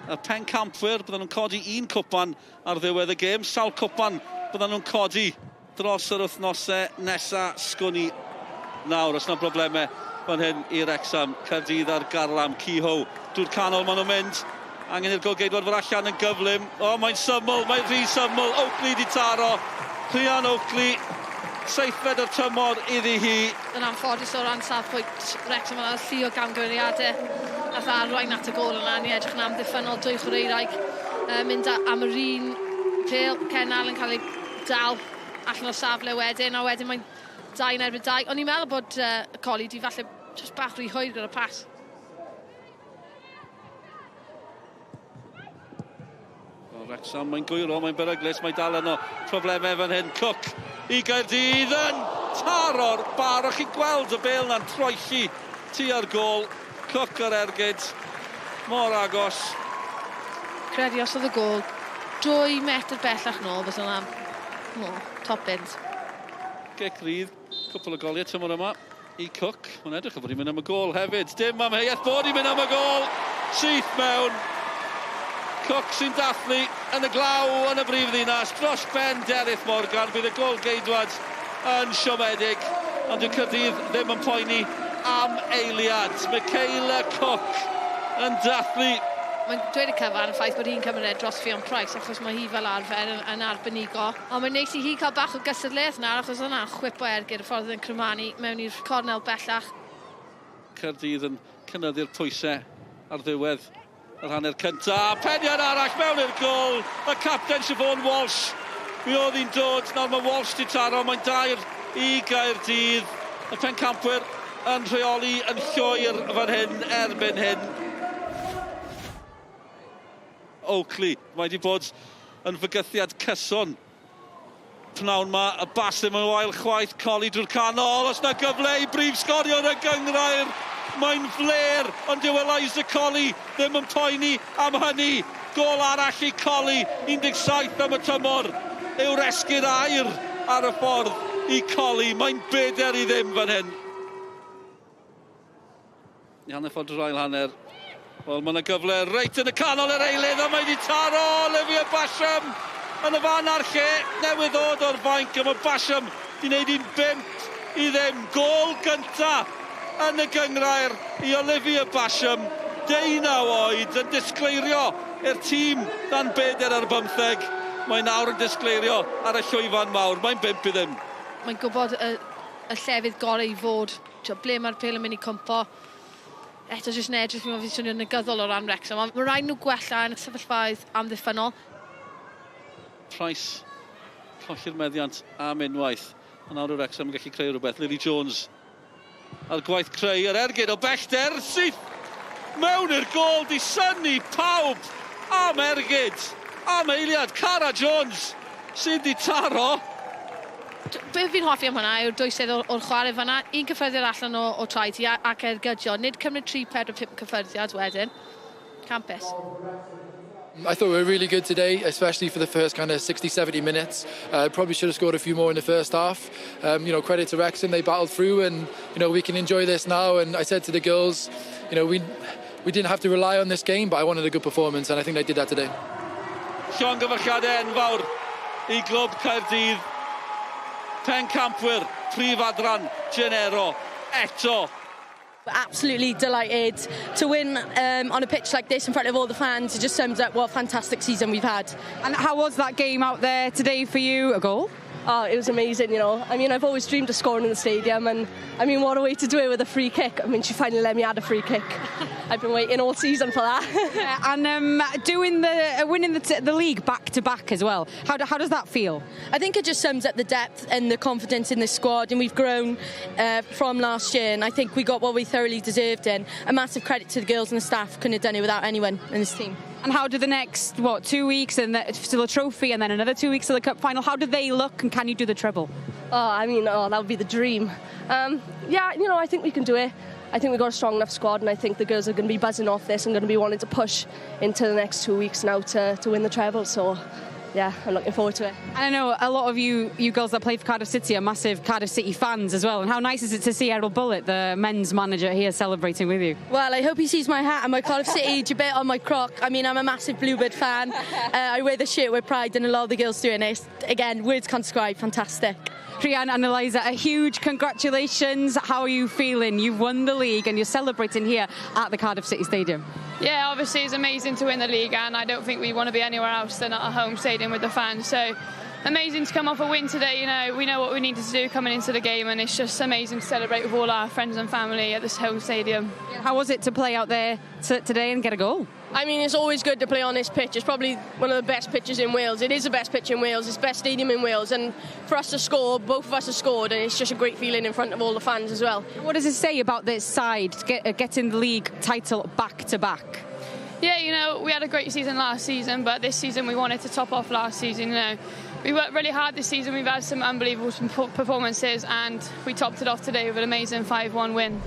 Y pencampwyr, bydden nhw'n codi un cwpan ar ddiwedd y gêm. Sawl cwpan bydden nhw'n codi dros yr wythnosau nesa sgwn i nawr. Os yna broblemau fan hyn i Wrecsam. Caerdydd ar garlam, Kehoe drwy'r canol maen nhw'n mynd. Angen i'r golgeidwad fod allan yn gyflym. O, mae'n syml, mae'n rhy syml. Oakley di taro. Rhian Oakley, seithfed o'r tymor iddi hi. Yn anffodus o ran safbwynt Wrecsam, yna llu o gamgymeriadau nath arwain at y gôl yna. Ni'n edrych yn amddiffynnol, dwy chwaraewraig mynd am yr un pêl. Ken Allen cael ei dal allan o'r safle wedyn, a wedyn mae'n 2 yn erbyn 2. O'n i'n meddwl bod Colli di falle just bach rhy hwyr gyda'r pas. O, Wrexham, mae'n gwyro, mae'n beryglus, mae dal yno. Problemau fan hyn, Cook i Gaerdydd yn taro'r bar. O'ch chi'n gweld y bêl na'n troelli tua'r gôl. Cook ar ergyd, mor agos. Credu os oedd y gôl 2 metr bellach nôl, fysa hwnna, oh, top bins. Gic rydd, cwpl o goliau tymor yma i Cook. Mae'n edrych fel bod hi'n mynd am y gôl hefyd. Dim amheuaeth bod hi'n mynd am y gôl. Syth mewn. Cook sy'n dathlu yn y glaw yn y brif ddinas dros ben Derith Morgan. Bydd y gôl geidwad yn siomedig, ond dyw Caerdydd ddim yn poeni am eiliad. Michaela Cook yn dathlu. Mae'n dweud y cyfan, y ffaith bod hi'n cymryd e dros Ffion Price, achos mae hi fel arfer yn arbenigo. Ond mae'n neis i hi cael bach o gystadleuaeth nawr, achos yna'n chwip o ergyd y ffordd yn crymanu mewn i'r cornel bellach. Caerdydd yn cynyddu'r pwysau ar ddiwedd yr hanner cyntaf. Peniad arall mewn i'r gôl. Y capten Siobhan Walsh. Mi oedd hi'n dod. Nawr mae Walsh di taro. Mae'n dair i Gaerdydd. Y pencampwyr yn rheoli yn llwyr fan hyn erbyn hyn. Oakley, mae wedi bod yn fygythiad cyson pnawn ma, y bas ddim yn wael chwaith, Colli drwy'r canol, os na gyfle i brif sgoriwr y gynghrair, mae'n fler, ond dyw Eliza Colli ddim yn poeni am hynny. Gôl arall i Colli, 17 am y tymor, yw'r esgid aur ar y ffordd i Colli, mae'n 4-0 fan hyn. I hanner ffordd drwy'r ail hanner. Wel, mae yna gyfle reit yn y canol yr eilydd, a mae wedi taro Olivia Basham yn y fan a'r lle. Newydd ddod o'r fainc, a mae Basham wedi gwneud hi'n 5-0. Gôl gynta yn y gynghrair i Olivia Basham, 19 oed, yn disgleirio i'r tîm dan 4 ar bymtheg. Mae nawr yn disgleirio ar y llwyfan mawr. Mae'n 5-0. Mae'n gwybod y llefydd gorau i fod. Tio, ble mae'r pêl yn mynd i cwmpo. Eto jyst yn edrych, fi'n meddwl swnio'n negyddol o ran Wrexham, ond mae rhaid nhw gwella yn y sefyllfaoedd amddiffynnol. Price, colli'r meddiant am unwaith. Ond nawr Wrexham yn gallu creu rhywbeth. Lily Jones a'r gwaith creu yr ergyd o bellter syth mewn i'r gôl di synnu pawb am ergyd am eiliad. Cara Jones sydd di taro. Be fi'n hoffi am hwnna yw'r dwysedd o'r chwarae fanna. Un cyffyrddiad allan o traed hi ac ergydio. Nid cymryd 3, 4, 5 cyffyrddiad wedyn. Campus. I thought we were really good today, especially for the first kind of 60, 70 minutes. Probably should have scored a few more in the first half. Credit to Wrexham, they battled through and we can enjoy this now. And I said to the girls, we didn't have to rely on this game, but I wanted a good performance and I think they did that today. Llongyfarchiadau enfawr i glwb Caerdydd. Pencampwyr, prif adran, Genero, eto. Absolutely delighted to win on a pitch like this in front of all the fans. It just sums up what a fantastic season we've had. And how was that game out there today for you? A goal? Oh, it was amazing. I mean, I've always dreamed of scoring in the stadium, and I mean, what a way to do it with a free kick. I mean, she finally let me add a free kick. I've been waiting all season for that. Yeah, and doing the winning the league back to back as well. How does that feel? I think it just sums up the depth and the confidence in the squad, and we've grown from last year, and I think we got what we thoroughly deserved. And a massive credit to the girls and the staff. Couldn't have done it without anyone in this team. And how do the next, what, 2 weeks and till the trophy and then another 2 weeks to the cup final, how do they look, and can you do the treble? Oh, I mean, oh, that would be the dream. Yeah, I think we can do it. I think we've got a strong enough squad, and I think the girls are going to be buzzing off this and going to be wanting to push into the next 2 weeks now to win the treble. So, Yeah, I'm looking forward to it. And I know a lot of you girls that play for Cardiff City are massive Cardiff City fans as well. And how nice is it to see Erol Bulut, the men's manager here, celebrating with you? Well, I hope he sees my hat and my Cardiff City jubet on my croc. I mean, I'm a massive Bluebird fan. I wear the shirt with pride, and a lot of the girls do. And it's, again, words can't describe. Fantastic. Rhian and Eliza, a huge congratulations. How are you feeling? You've won the league and you're celebrating here at the Cardiff City Stadium. Yeah, obviously it's amazing to win the league, and I don't think we want to be anywhere else than at our home stadium with the fans. So amazing to come off a win today. We know what we needed to do coming into the game, and it's just amazing to celebrate with all our friends and family at this home stadium. How was it to play out there today and get a goal? I mean, it's always good to play on this pitch. It's probably one of the best pitches in Wales. It is the best pitch in Wales. It's the best stadium in Wales. And for us to score, both of us have scored, and it's just a great feeling in front of all the fans as well. What does it say about this side getting the league title back to back? Yeah, we had a great season last season, but this season we wanted to top off last season. We worked really hard this season. We've had some unbelievable performances, and we topped it off today with an amazing 5-1 win.